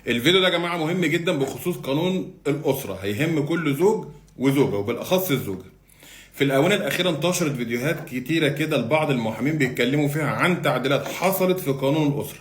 الفيديو ده يا جماعة مهم جدا بخصوص قانون الاسرة، هيهم كل زوج وزوجه وبالاخص الزوجة. في الاونة الاخيرة انتشرت فيديوهات كتيرة كده لبعض المحامين بيتكلموا فيها عن تعديلات حصلت في قانون الاسرة.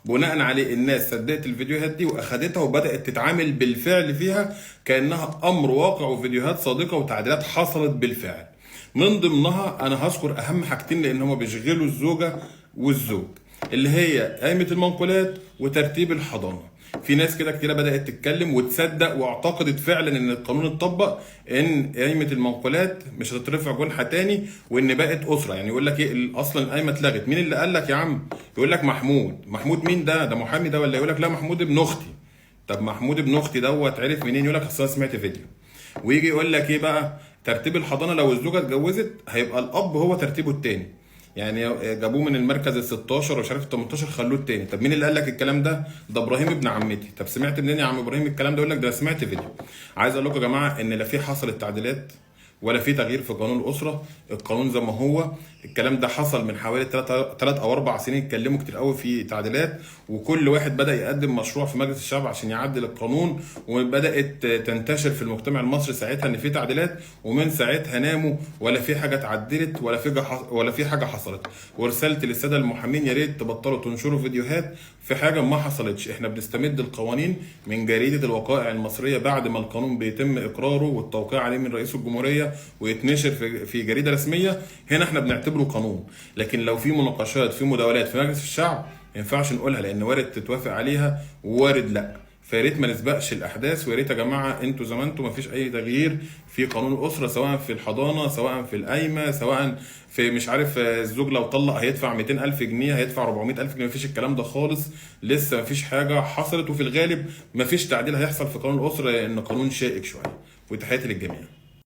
بناء عليه الناس صدقت الفيديوهات دي واخدتها وبدات تتعامل بالفعل فيها كانها امر واقع وفيديوهات صادقة وتعديلات حصلت بالفعل. من ضمنها انا هذكر اهم حاجتين لان هما بيشغلوا الزوجة والزوج، اللي هي قائمة المنقولات وترتيب الحضانة. في ناس كده كتيرة بدأت تتكلم وتصدق واعتقدت فعلا ان القانون اتطبق، ان قايمة المنقولات مش هتترفع جنحة تاني وان بقت اسرة. يعني يقول لك ايه اصلا القايمة اتلغت؟ مين اللي قال لك يا عم؟ يقول لك محمود. محمود مين ده؟ ده محامي ده ولا؟ يقول لك لا، محمود ابن اختي. طب محمود ابن اختي دوت عرف منين؟ يقول لك اصل انا سمعت فيديو. ويجي يقول لك ايه بقى؟ ترتيب الحضانة لو الزوجة اتجوزت هيبقى الاب هو ترتيبه التاني. يعني جابوه من المركز ال 16 ومش عارف ال 18 خلوه التاني. طب مين اللي قال لك الكلام ده؟ ده ابراهيم ابن عمتي. طب سمعت منين يا عم ابراهيم الكلام ده؟ يقول لك ده سمعت فيديو. عايز اقول لكم يا جماعة ان لا في حصلت تعديلات ولا في تغيير في قانون الاسرة، القانون زي ما هو. الكلام ده حصل من حوالي 3 او 4 سنين، اتكلموا كتير قوي في تعديلات، وكل واحد بدا يقدم مشروع في مجلس الشعب عشان يعدل القانون، وبدات تنتشر في المجتمع المصري ساعتها ان في تعديلات، ومن ساعتها ناموا ولا في حاجة اتعدلت ولا في حاجة حصلت. ورسالتي للسادة المحامين، يا ريت تبطلوا تنشروا فيديوهات في حاجة ما حصلتش. احنا بنستمد القوانين من جريدة الوقائع المصرية بعد ما القانون بيتم اقراره والتوقيع عليه من رئيس الجمهورية ويتنشر في جريدة رسمية، هنا احنا بنعتبره قانون. لكن لو في مناقشات في مداولات في مجلس الشعب ما ينفعش نقولها، لان وارد تتوافق عليها ووارد لا. فيا ريت ما نسبقش الاحداث، ويا ريت يا جماعة انتوا زي ما انتوا ما فيش اي تغيير في قانون الاسرة، سواء في الحضانة، سواء في القايمة، سواء في مش عارف الزوج لو طلق هيدفع 200,000 جنيه، هيدفع 400,000 جنيه، ما فيش الكلام ده خالص، لسه ما فيش حاجة حصلت، وفي الغالب ما فيش تعديل هيحصل في قانون الاسرة لان قانون شائك شوية. وتحياتي للجميع.